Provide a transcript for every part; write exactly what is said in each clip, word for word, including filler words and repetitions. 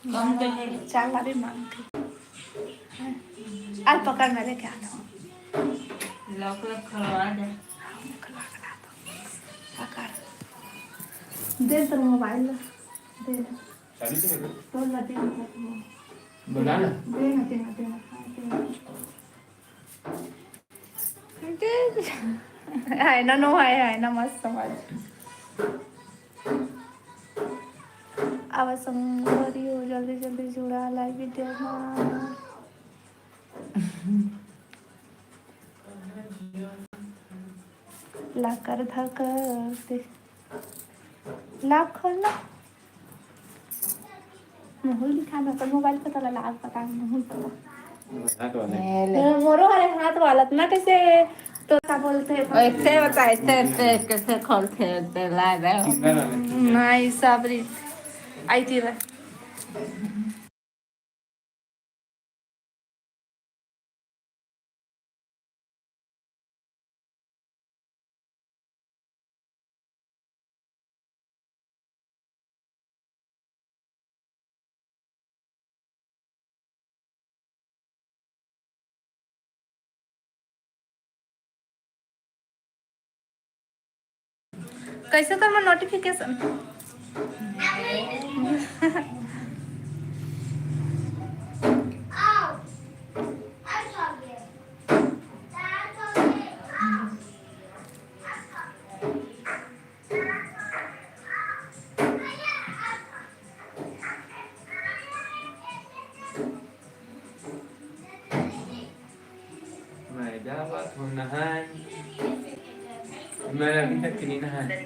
कम तो है। चाला भी मांगथे। हाँ। अरे पकड़, मैं लेके आता हूँ। लॉक लॉक खोलवा दे। हाँ, मैं खोलवा के लाता हूँ। पकड़। दे तेरा मोबाइल ला। दे ना। चालू तो है। तो ला दे ना। बोला ना। दे ना, दे ना, दे ना। हाँ, दे ना। हाय ना, नो हाय, हाय ना, मस्त समझ। अब संगवारी हो, जल्दी जल्दी जुड़ा live video मा। लाकर धकर दे। लाख खोलना। मुहुल दिखा, मैं अपन मोबाइल को तोला लाग पता, मुहुल पता। हाथ वाला। ले ले। मोरो हरे हाथ वाला ना, कैसे तो का बोलते हैं? ऐसे बता, ऐसे, ऐसे, कैसे खोलते हैं, ऐसे ला दे। सिंगल वाला, सिंगल। नहीं, साबरी। आई थी बस। कैसे तो मैं नोटिफिकेशन। मैं जावत हूँ नहाए। मैं अभी तक नहीं नहाए।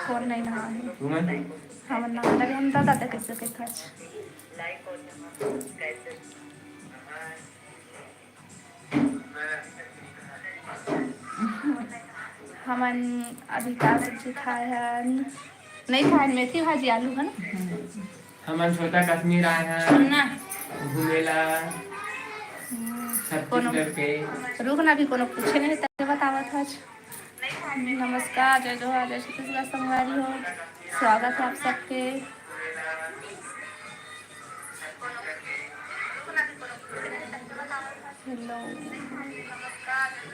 कौन नहीं नहाए? तुमन? हमन नहाना भी, हम तो दादा कैसे के खर्च। हमन अभी का सब्जी खाए हन? नहीं खाए, मेथी भाजी, आलू है ना? हमन छोटा कश्मीर आए हन सुनना। घूमेला। हम्म, छत्तीसगढ़ के। रुक ना, अभी कोनो पूछे नहीं, तैं बतावत हच। नमस्कार, जय जोहार, जय छत्तीसगढ़ संगवारी हो, स्वागत है आप सबके। हेलो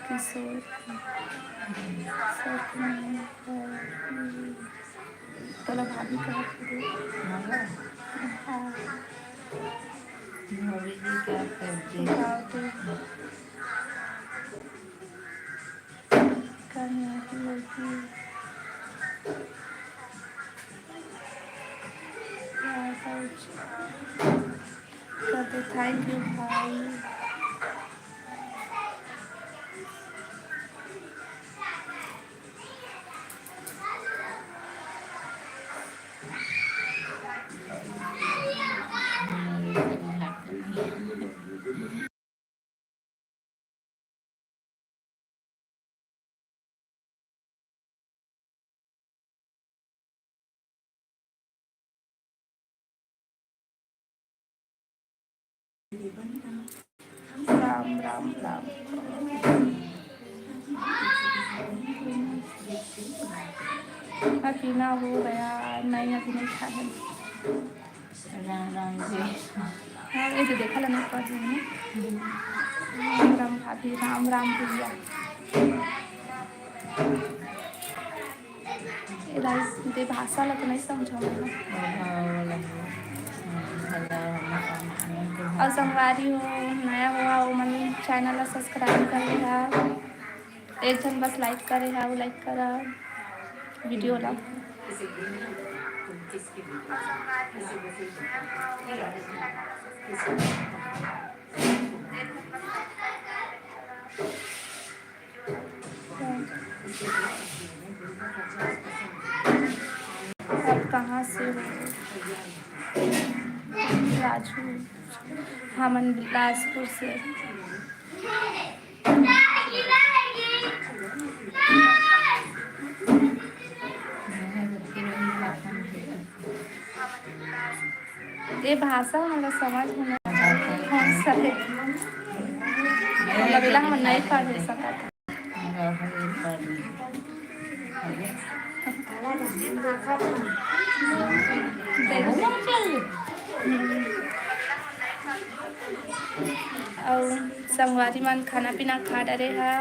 किशोर, तोला भाभी कहा। हाँ। भाभी जी क्या कर दी? Thank you भाई। राम राम राम। अभी ना हो गया, नहीं, अभी नहीं खाए। राम राम जी। हाँ, ये तो देखा लेना पड़ रही है। राम राम भाभी, राम राम भैया। ए guys, दे भाषा ला तो नहीं समझा मैं। और संगवारी हो, नया हुआ, वो मन channel ला subscribe कर लिहा। एक झन बस like करे हा, वो like करा video ला। आप कहाँ से हो? राजू, हमन बिलासपुर से। ये भाषा हमला समझ में नहीं आए, कौन सा है? मतलब, इला हम नहीं पढ़ सकत। देखो, अउ संगवारी मन खाना पीना खा डरे हा।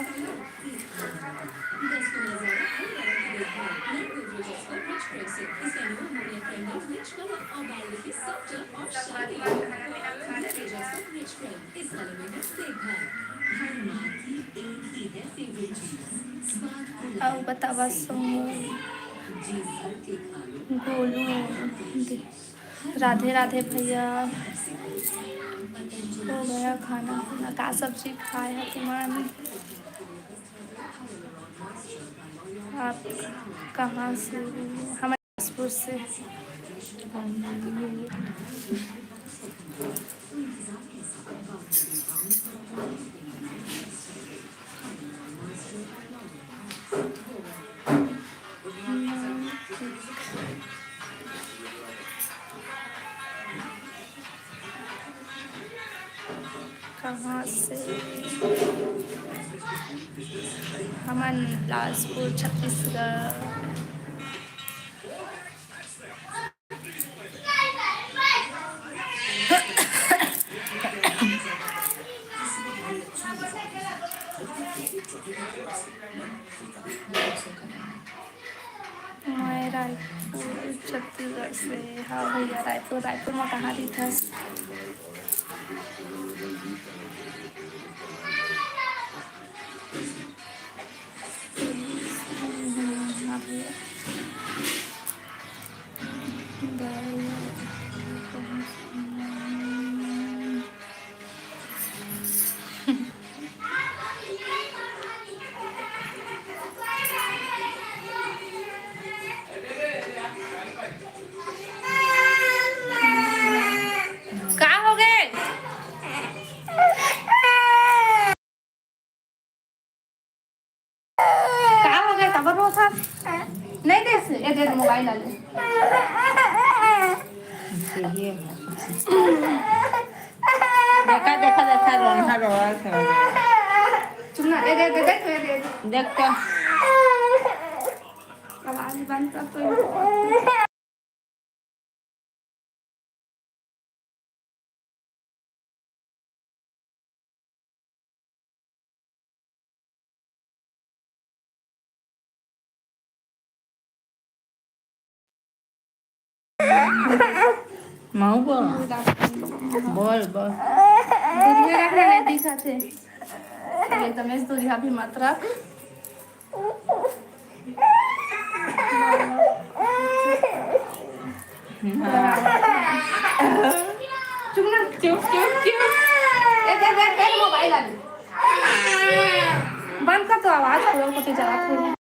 अउ बतावा सोमू, गोलू, राधे राधे भैया। हो गया खाना पीना, का सब्जी खाए है तुमन? आप कहाँ से? हम बिलासपुर से। कहाँ से? हमन बिलासपुर, छत्तीसगढ़। मैं रायपुर, छत्तीसगढ़ से। हाँ भैया, रायपुर। रायपुर में कहाँ रहिथस? हाँ भैया। का हो गे? का हो गे? काबर रोत हस? नहीं दे से, ए दे मोबाइल ला ले। देखा, देखा, देखा, रोना रोवत हे। चुप ना, ए दे, दे, दे, दे, दे। देख तो। आवाज बंद कर तो। माऊ बोल। बोल, बोल। दूरिहा रखना, नहीं दिखाते। एकदम इस दूरिहा भी मत रख। चुप ना, चुप, चुप, चुप। ए, दे, दे, दे, मोबाइल आ गया। बंद कर तो आवाज, पूरा को तो जरा थोड़ी।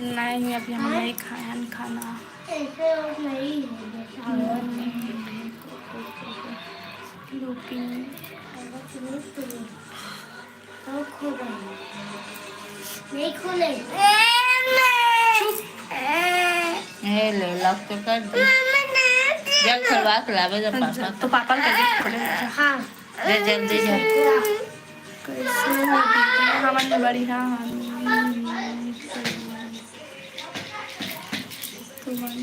नहीं, अभी हम नहीं खाए हन खाना। ऐसे और नहीं है, जैसा और नहीं। लुकिंग। तो खो गए। नहीं खोले। चुप। ए, ले, लॉक तो कर दे। जल खरवा के लावे जा पापा। तो पापा ल कह दे। हाँ। जा, जल्दी जा। कैसे हो दीदी? हमन बढ़िया हन। तुमन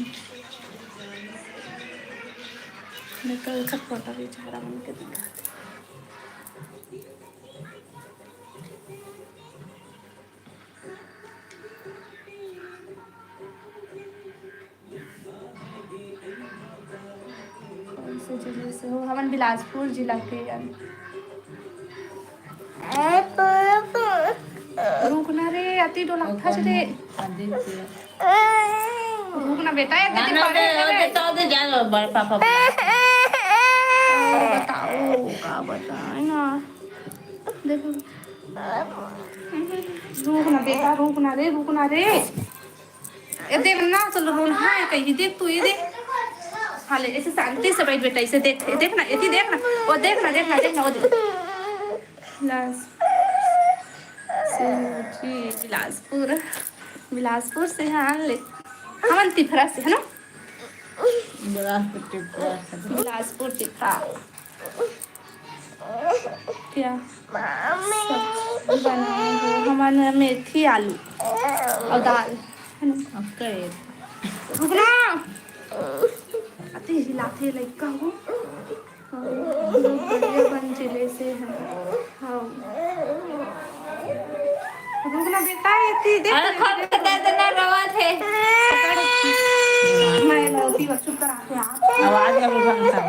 मैं कल का फोटो भी चारा मन के दिखा दे। कौन से जिले से हो? हमन बिलासपुर जिला के हन। रुक ना रे, अति डोलाथस रे। रुक ना बेटा, ये ना, दीदी ना, पढ़े दे, रे। दे, तो दे, जा, बड़ पापा। अरे बताओ, का बताएं ना। देखो। रुक ना बेटा, रुक ना रे, रुक ना रे। ये देख ना, चल रोन, हाँ, ये कहीं देख तू, ये देख। हाँ, ले, ऐसे शांति से बैठ बेटा, इसे देख, ये देख ना, ये देख ना, वो देख ना, देख ना, देख ना, वो देख। बिलास-, जी, बिलासपुर, बिलासपुर से, हाँ, ले। हमन तिफरा से, है ना? बिलासपुर तिफरा से। बिलासपुर तिफरा। क्या? मम्मी। सब्जी बनाए हो? हमन मेथी आलू और दाल, है ना? रुक ना। अति हिलाथे लइका हो। हाँ, बहुत बढ़िया बन जिले से है। हाँ। रुक ना बेटा, ये ती-, देख अरे, ना, खोल के दे देना, रोवत हे। मैं रोती बच्चों पर आके आप। आवाज अभी बंद कर।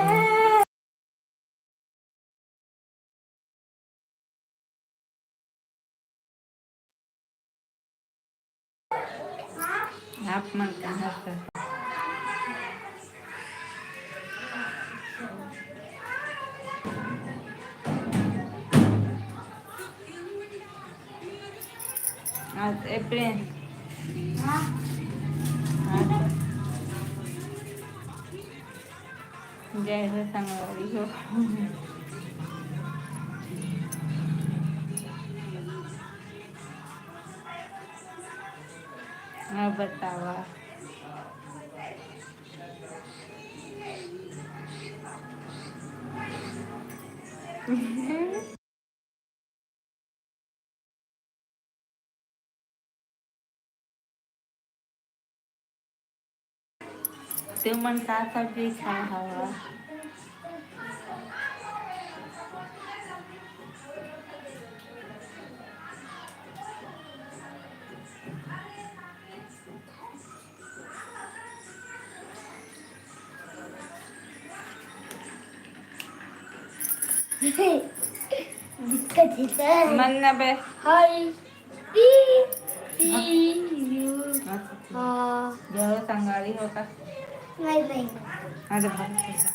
आप मन कहाँ से? आज अप्रैल। जय हो संगवारी हो। अब बतावा। तुमन का सब्जी खाए हवा? दिक्कत है सर। मन ना बे। हाय। पी, पी, यू। अच्छा, ठीक। हाँ। जरूर संगवारी हो का? नहीं, नहीं। अच्छा, बहुत अच्छा।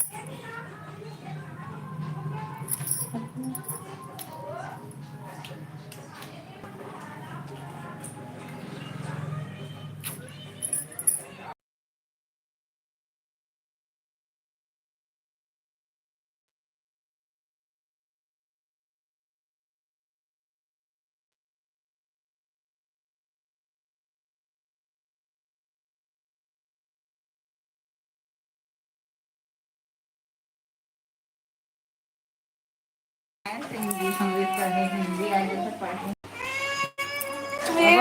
ए,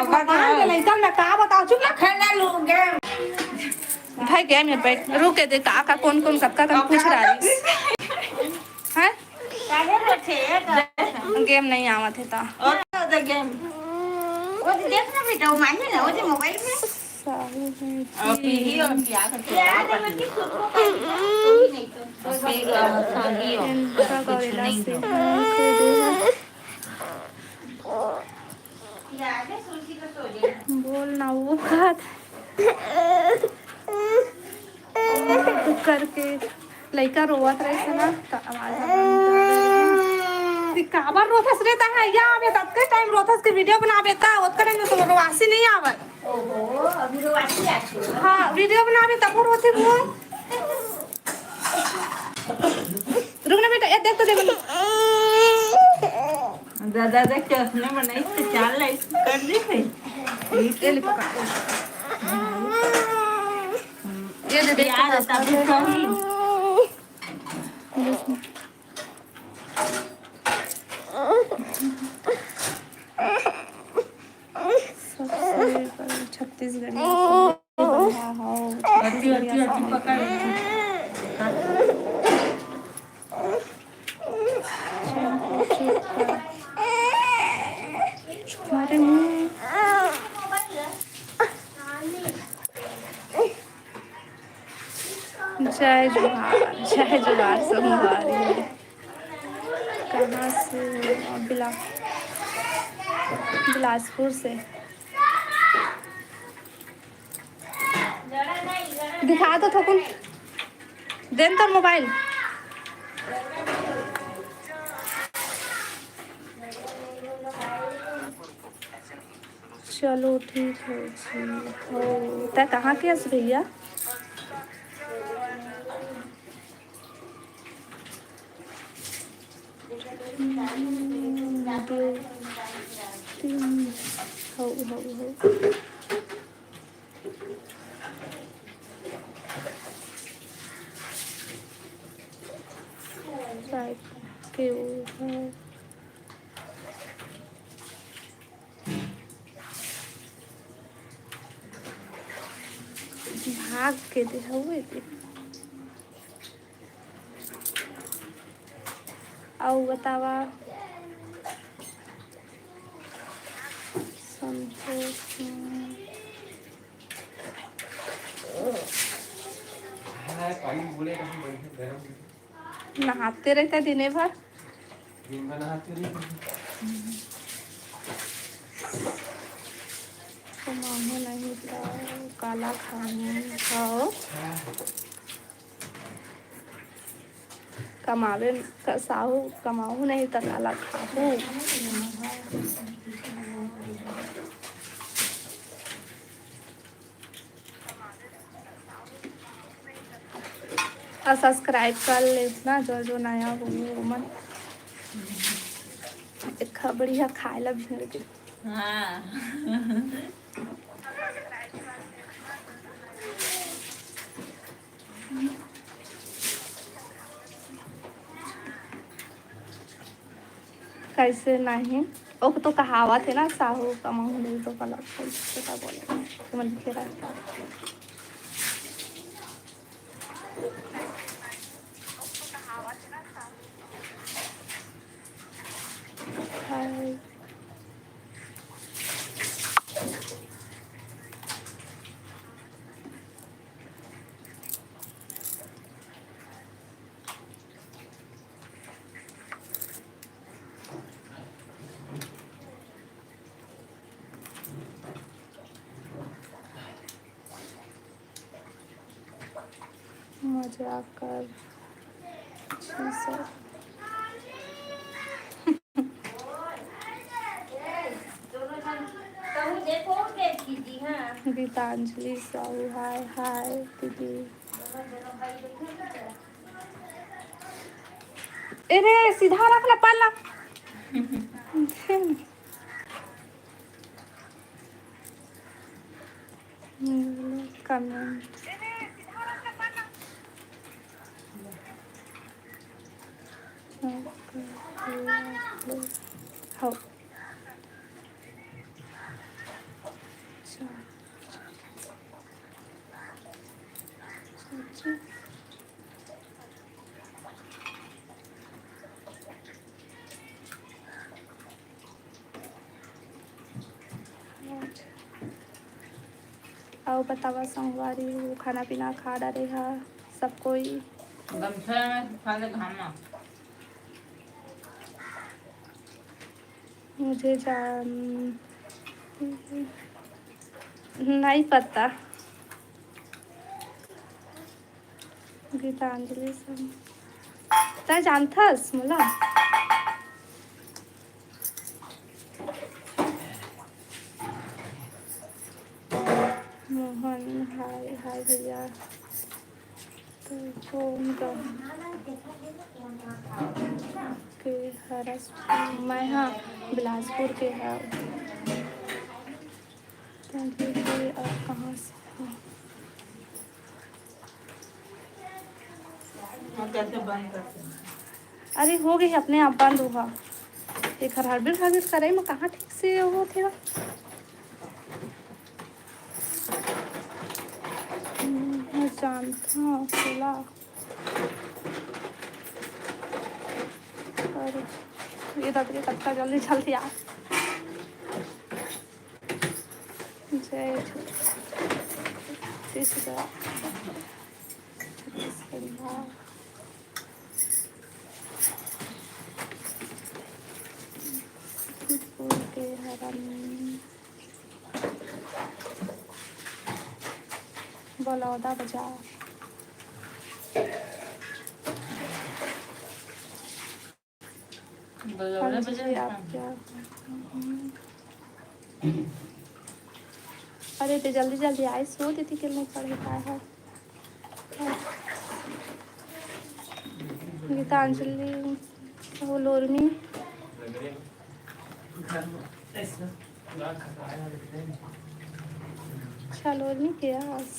भगवान के लइका ल का बताओ, चुप ना। खेलना लू game। भाई game में बैठ, रुके दे, का, का, कौन, कौन, कतका, कन पूछ रहा है। हैं? काहे रोथे, ए, का? Game नहीं आवत है ता। और क्या होता game? वो तो देख ना बेटा, वो मानिए ना, वो जो mobile में। साहू है और पीली और प्याज और यार, प्याज। ये तो कुछ नहीं तो। इनका कुछ गौरेला नहीं से तो। बोल ना वो बात। करके लइका रोवत रहिस ना, त आवाज बंद कर दे। काबर रोथस रे तैं? या आबे त अतके time रोथस के video बनाबे त ओतका time तो रोवासी नहीं आवत। ओहो, अभी रोवासी आथे। हाँ, video बनाबे तब रोथे वो। रुक ना बेटा, ये देख तो दे। दादा देख के उसने बनाई तो चाल लाइस कर दी थे। ये ले पकड़। ये दे दे। यार, तब भी कमी। सबसे बड़ी छत्तीसगढ़ में सबसे बढ़िया हो। अति, अति, अति पका है। हमारे मुंह। जय जोहार, जय जोहार संगवारी। कहाँ से हो? बिला-, बिलासपुर से। दिखा तो थोकुन। दे न तोर मोबाइल। चलो ठीक है जी। हो, तै कहाँ के हस भैया? हम्म, दो, तीन, हो, हो, हो। Right के ऊपर। भाग के दे हवे दे। अउ बतावा। संतोष, हम्म। हाँ, पानी बोले कहाँ बढ़िया गरम। नहाते रहता दिने भर। दिन भर नहाते रहता। कमाहूँ नहीं तो काला खाहूँ। हाँ। कमावे क-, साहू कमाहूँ नहीं तो काला खाहूँ। अउ subscribe कर लेना, जो जो नया हो ओमन। एक बढ़िया खाए ला भी मिल गई। हाँ। कैसे नहीं? ओके तो कहावत है ना, साहू कमाहूँ नहीं तो काला खाहूँ, तो का बोले? तो मन लिखे रहता। हाय। मजाक कर छी सर। गीतांजलि साहू, हाय, हाय दीदी। ए रे, सीधा रख ना पल्ला। Comment। हो। अच्छा। अच्छा। अउ बतावा संगवारी हो, खाना पीना खा डारे हा सब कोई? गमछा में सुखा ले घाम में। मुझे जान नहीं पता। गीतांजलि से तै जानथस मोला? मोहन, हाय, हाय भैया। तो कौन गाँव के हरस? मैं हाँ बिलासपुर के हूँ। तो दीदी आप कहाँ से हो? अरे हो गे, अपने आप बंद हुआ। एकर हड़बड़ हड़बड़ करे म कहाँ ठीक से होथे। हम्म, मैं जानता हूँ, खुला। अरे, ये दादा के कतका जल्दी जल्दी आ। जय छत्तीसगढ़। छत्तीसगढ़िया। फूल के हरा में बलौदा बाजार। बलौदा हाँ जी, बाजार आप कहाँ? क्या? अरे, ते जल्दी जल्दी आइस हो, दीदी के नहीं पढ़े पाए है। गीतांजलि, वो लोरमी। अच्छा, लोरमी के आस।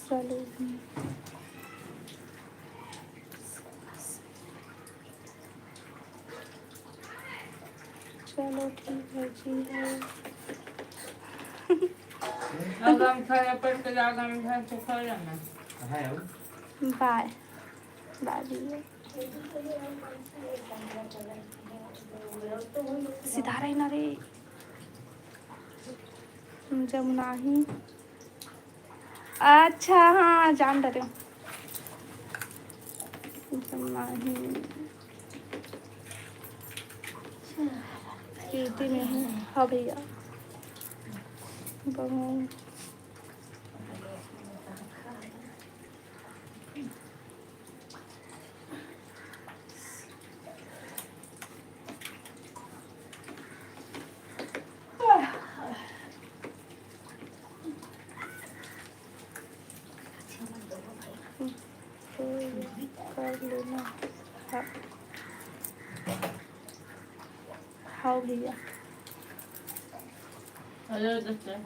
चलो। चलो, ठीक है जी, है। अब हम घर पर के जा, हम घर से खा लेना। बाय। बाय भैया। सीधा रही ना रे। जमुनाही। अच्छा, हाँ, जान डरे हूँ। जमुनाही। कीर्ति में हूँ। हाँ भैया। बहुत। कर लेना। हाँ। हाँ भैया। हेलो दोस्तों।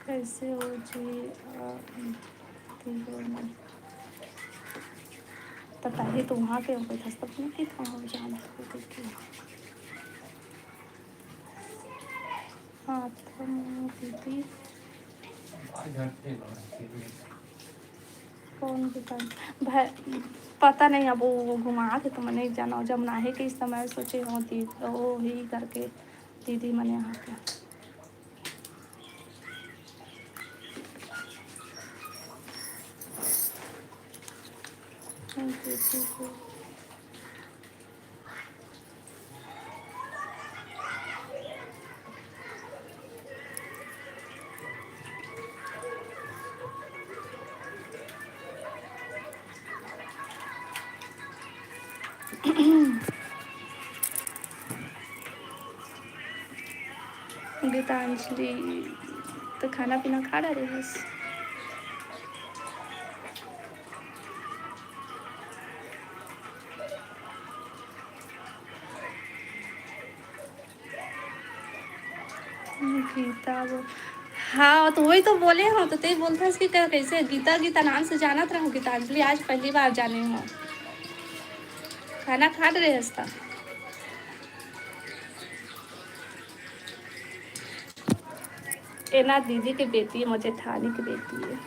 कैसे हो जी? आ, ठीक हो ना? तो पहले तो वहाँ के कोई था, तब नहीं था, हम जानते थे कि हाँ, तो दीदी कौन दुकान? भाई, पता नहीं, अब वो घुमा के तो मैं नहीं जाना, जब ना ही कि इस समय सोचे हो दी, वो ही करके दीदी मने यहाँ पे। गीतांजलि तो खाना पीना खा डारे हस। गीता वो, हाँ, तो वही तो बोले हो, तो ते बोलथस कि कै-, कैसे गीता, गीता नाम से जानत रहूं, गीतांजलि आज पहली बार जाने हो। खाना खा रहे हस त? एना दीदी के बेटी है, मोर जेठानी के बेटी है।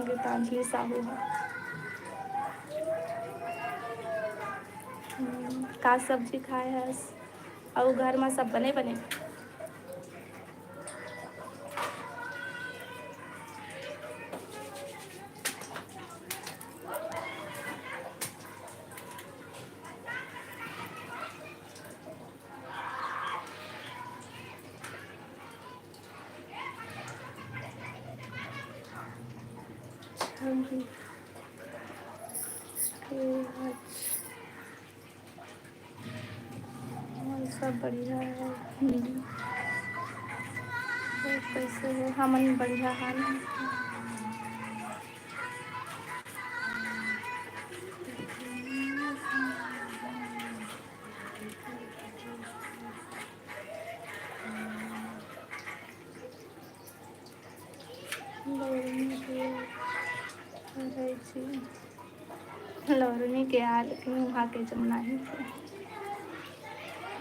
गीतांजलि साहू है। हम्म, का सब्जी खाए हस? अउ घर मा सब बने बने? और सब बढ़िया है। हम्म। तो कैसे हो? हमन बढ़िया हाल। लौरनी के आल मुहा के जमना ही थे।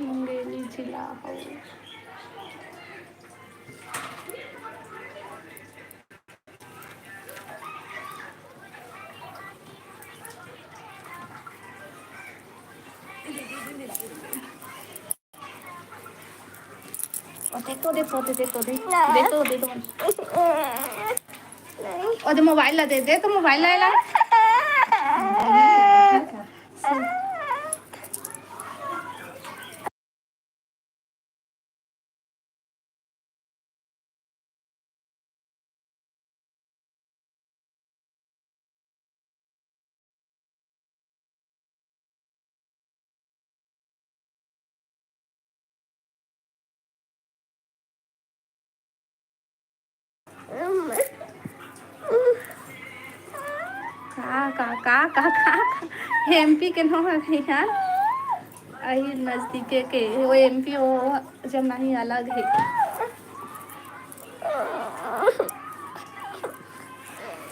मुंगेली जिला हो। ओ दे तो, दे तो, दे तो, दे। दे तो, दे तो। ओ दे मोबाइल ला दे, दे तो मोबाइल ला, ला। का, का, का, का, का, का? एमपी के नो हरे यार। अही नजदीके के, वो एमपी, वो जब नहीं अलग है।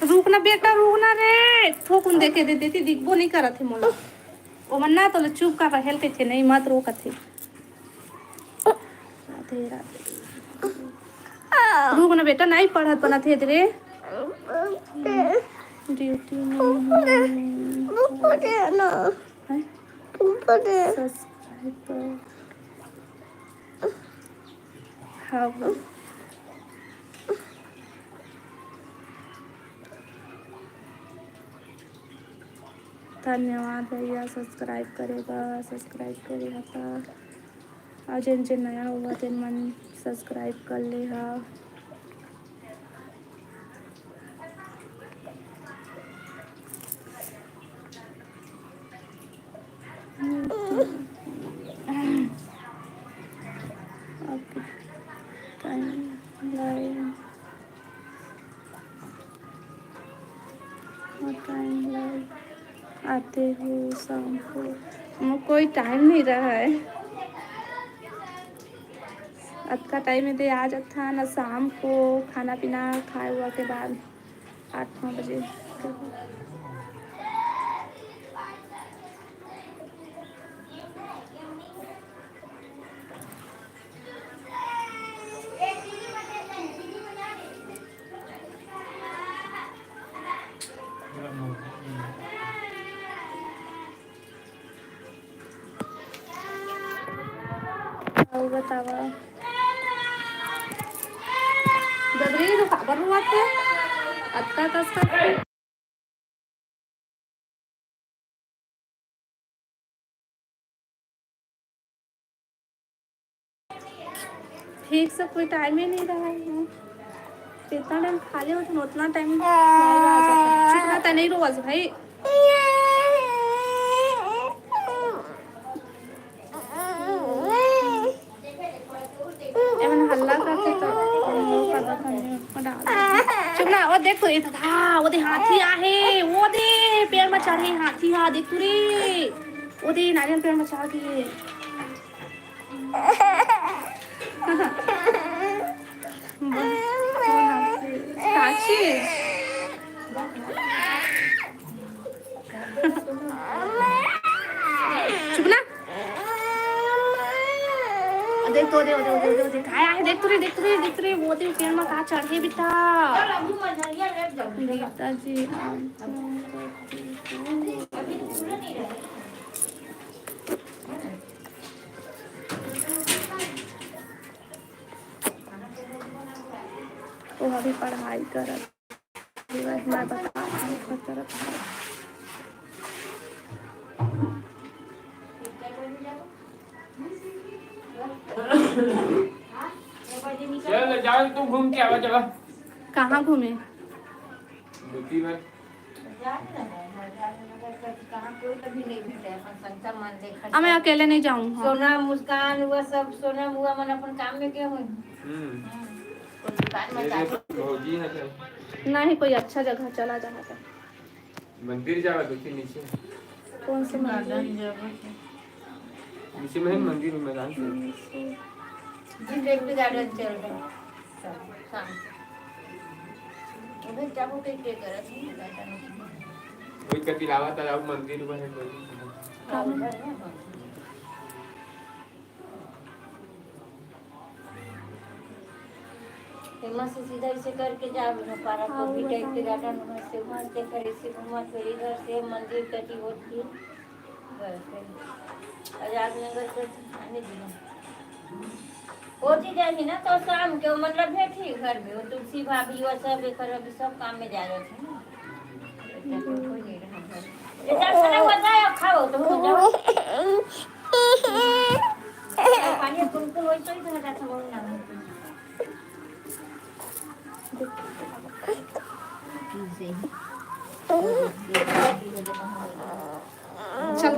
रुक ना बेटा, रुक ना रे। थोकुन देखे दे देती, दिखबो नहीं करत है मोला। ओमन ना तो चुप कर रहेल कथे, नहीं मत रो कथे। राधे राधे। रुक ना बेटा, नहीं पढ़त बनत हे रे। ड्यूटी में हूँ। हैं? Subscribe कर। हाँ। धन्यवाद भैया, subscribe करे बर, subscribe करे हता। अउ जेन जेन नया हुआ तेन मन subscribe कर ले हा। Okay, time live। और time live आते हो शाम को? मोर कोई time नहीं रहा है। अतका time में दे आ जाता ना शाम को, खाना पीना खाए हुआ के बाद आठ नौ बजे। अउ बतावा। ददरी तो काबर हुआ थे? अतका कस कर। ठीक से कोई time ही नहीं रहा है। जितना time खाली होता है, उतना time नहीं रहा जाता। चुप रहता, नहीं रोवस भाई। एमन हल्ला करथे तो हम लोग का बता नहीं, उसको डाल दे। चुप ना, वो देख तो, ये था, वो दे हाथी आहे, वो दे पेड़ में चढ़े हाथी हा, देख तू रे, वो दे नारियल पेड़ में चढ़ गए। काची? चुप ना। देख तो, देख, देख, देख, देख, देख, काय आहे? देख तो रे, देख तो रे, देख तो रे, वो देख, पेड़ में का चढ़े बिता। गीता जी, आप वो अभी पढ़ाई करत। मैं बता, मैं करत हूँ। चल, जाओ, तू घूम के आवा, चला। कहाँ घूमे? दुखी मत। अब मैं अकेले नहीं जाऊँ, हाँ। सोना, मुस्कान, वो सब सोना हुआ मन अपन काम में गए हुए। हम्म। हम्म। कोई दुकान में ये जाके देखो, भौजी है क्या? नहीं, कोई अच्छा जगह चला जाना था। मंदिर जावा, देखिए नीचे। कौन से मंदिर? नीचे में है मंदिर, मैदान से। नीचे। जी, देख के गार्डन चल रहा है। शाम। फिर जाबो के, के करत हे ना, बेटा। वही कति लावा तालाब मंदिर में है कोई। हाँ, उधर है, हाँ। एमा से सीधा ऐसे करके जाबो ना, पारा को भी टाइप के गार्डन, वहाँ से, वहाँ से फिर ऐसे घूमा, फिर इधर से मंदिर कति होती है। बस, फिर आजाद नगर से आने दिया। होती जाही ना, तो शाम के, मतलब, बैठी घर में, वो तुलसी भाभी, वो सब एकर अभी सब काम में जा रहे थे ना। इतना कोई नहीं रहा घर। इतना खाना मजा आया, खाओ, तुम हो जाओ। पानी कुनकुन होई तो ही तो हटा था, वो ना। चल तो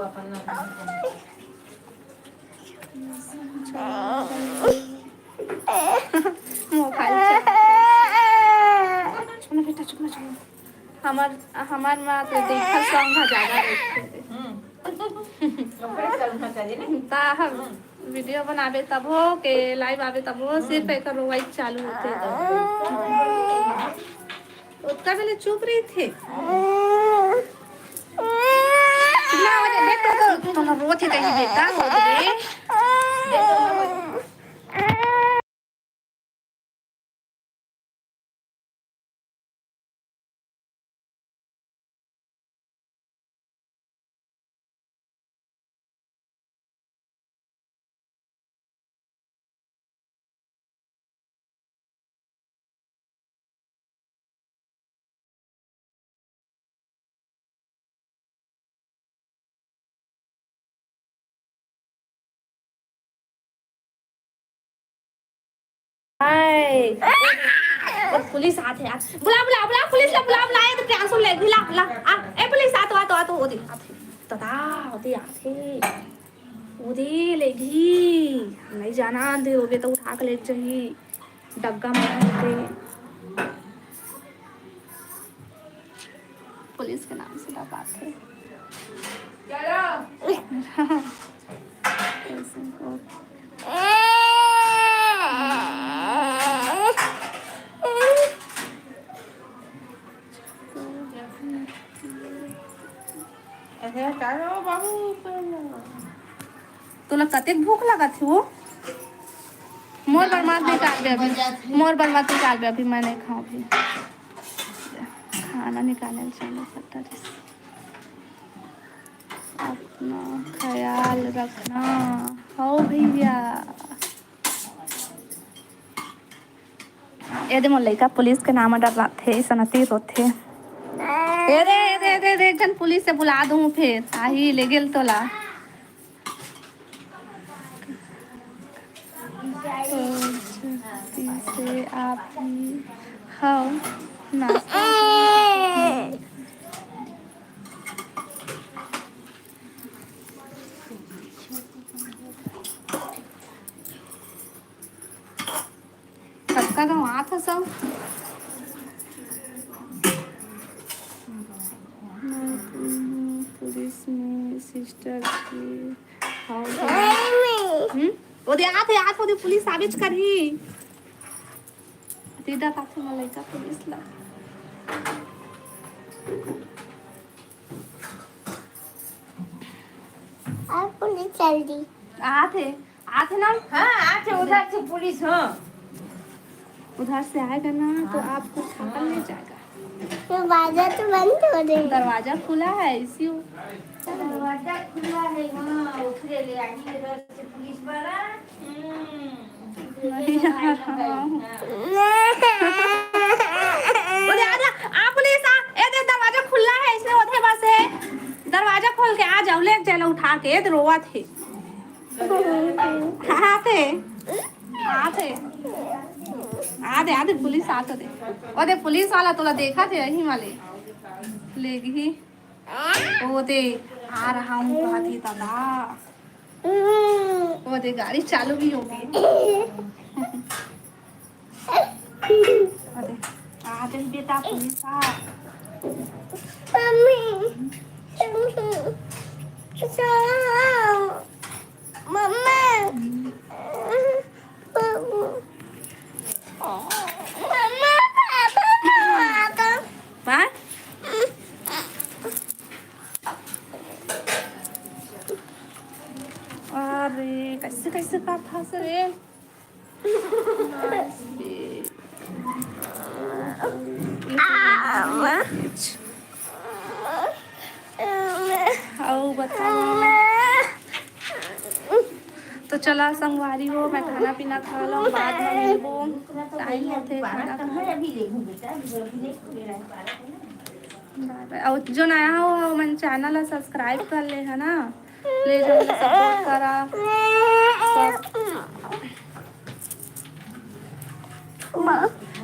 खाना खा। मोबाइल चला। चुप ना बेटा, चुप ना, चुप ना। हमार, हमार माँ तो देखा song का ज्यादा देखते थे। हम्म। ओकरे चलना चाहिए ना। ता हम हम्म। वीडियो बनाबे तब हो के, लाइव आबे तब हो, सिर्फ हम्म। एक रोवाई चालू होते। ओतका बेले चुप रहिथे। ना, वो दे, देख तो, तो, तो रोत हे कहीं बेटा, वो दे। हाय। पुलिस आथे यार। बुला, बुला, बुला, पुलिस ला बुला, बुला, ये तो प्रियांशु ले, बुला, बुला। आ, ए, पुलिस आ तो, आ तो, आ तो, ओ दे, आथे। दादा, ओ दे, आथे। ओ दे, लेगही। नहीं जाना दे, होगे तो उठा के ले जाही। डग्गा मार दे। पुलिस के नाम से डराथे। अरे, का रे, ओ बाबू, तोला कतेक भूख लागत हे वो? मोर बर मत निकालबे अभी, मोर बर मत निकालबे अभी, मैं नहीं खाऊं अभी। खाना निकाले ल चालू करता रहिस। अपना ख्याल रखना हो भैया। ए दे मोर लइका पुलिस के नाम डराथे, सनती रोथे। ए दे, ए दे, ए दे, ए दे, एक झन पुलिस से बुला दूं फेर, आही ले गेल तोला। तो जल्दी से आप ही हव नाश्ता। कतका गंवात ह सब? मैं पुलिस में सिस्टर की हाउ। हम्म? ओ दे आत हे, आत हे, ओ दे पुलिस आबेच करही। दीदा ताथे मोर लइका पुलिस ला। अब पुलिस चल दी। आत हे। आथे ना? हाँ, आथे, उधर से पुलिस, हाँ। उधर से आएगा ना, तो हाँ। आपको उठा कर ले जाएगा। दरवाजा तो बंद हो रही है। दरवाजा खुला है, इसी दरवाजा खुला है, हाँ, उतरे ले आएंगे उधर से पुलिस वाला। हम्म। नहीं आ रहा हूँ। हाँ। बोले, "आजा, आ पुलिस, आ, ए दे, दरवाजा खुला है, इसमें होते बस है, दरवाजा खोल के आ जाओ, ले चलो उठा के, ए दे, रोवत है।" आथे, आथे, आथे, आथे, पुलिस आथे। ओ दे, पुलिस वाला तोला देखा थे, यही वाले। लेगही। ओ दे, आ रहा हूँ, कहा थे दादा। ओ दे, गाड़ी चालू भी हो गई। अरे, आ गई बेटा, पुलिस आ। मम्मी, मम्मी, मम्मा, बाबू, हाँ? अरे, कैसे, कैसे करत हस रे? अउ बताओ। तो चला संगवारी हो, मैं खाना पीना खा लूँ, बाद में मिलबो। टाइम होथे खाना खाए। बाय बाय। अउ जो नया हो, ओमन चैनल ला सब्सक्राइब कर ले, है ना? प्लीज हमला सपोर्ट करा।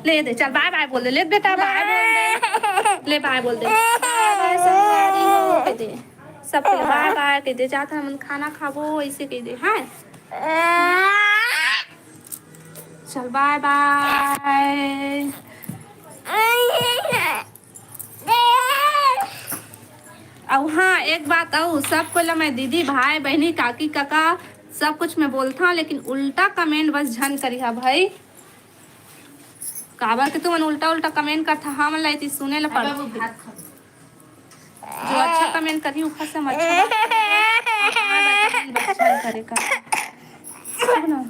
ले दे, चल बाय बाय बोल दे, ले बेटा बाय बोल दे, ले बाय बोल दे, बाय बाय संगवारी हो कह दे, सबके बाय बाय कह दे, जात हमन खाना खाबो ऐसे कह दे, हाँ? चल बाय बाय। अउ हाँ, एक बात अउ, सब कोई ला मैं दीदी, भाई, बहिनी, काकी, काका, सब कुछ मैं बोलथव, लेकिन उल्टा कमेंट बस झन करिहा भाई। काबर के तुमन उल्टा उल्टा कमेंट करथा, हमन ला एती सुने ला पड़थे। जो अच्छा कमेंट करही, ओखर से हम अच्छा बात करबो। हाँ, भाई, कमेंट बस झन करे कर। सुन ना।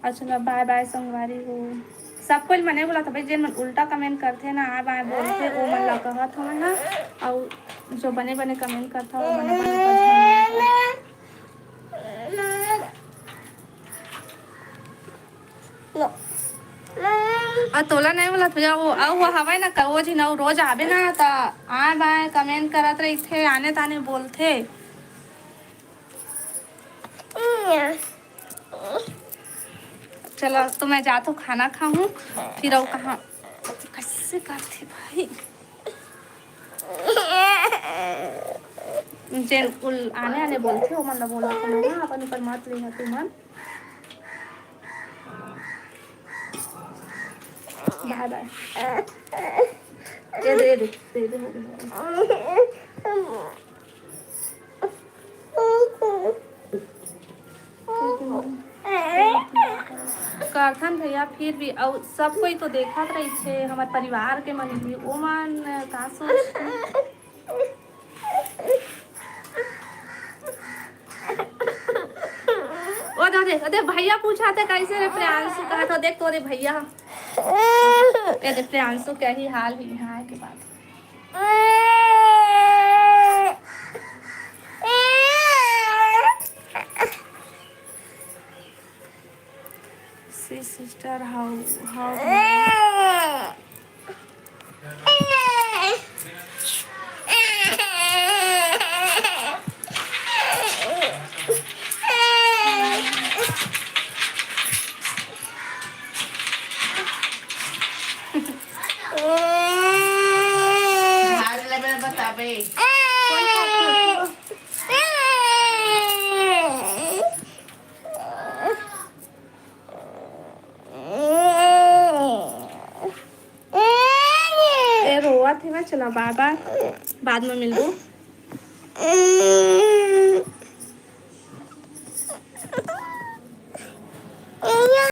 अच्छा, बाय बाय संगवारी हो। सब कोई मने बोलत हवे, जेन मन उल्टा कमेंट करथे ना, आय बाय बोलथे, ओ मन ला कहत हवं ना। अउ जो बने बने कमेंट करथे, ओ मन ला बने बने अउ तोला नहीं बोलत भैया, वो, अउ वो हवय ना, वो झिन अउ रोज आबे ना, त आय बाय कमेंट करत रहिथे, आने ताने बोलथे। चलो, अब तो मैं जात हूँ, खाना खाहूँ, फिर अउ कहाँ, कैसे करथे भाई? जेन उल-, आने आने बोलथे, ओमन ला बोला करो ना, अपन ऊपर मत लेना तुमन। बाय बाय। ये दे, ये दे, ये दे, हो गया। करथन भैया, फिर भी अउ सब कोई तो देखत रहिथे, हमर परिवार के मन भी, ओमन का सोचथे? ओ दे, ओ दे, भैया पूछा थे कैसे रे प्रियांशु, कहा था देख तोरे भैया। ए दे प्रियांशु के ही हाल ही यहाँ के बाद। See sister, how, how ए, रोवत हे ना, चला, बाय बाय, बाद में मिलबो।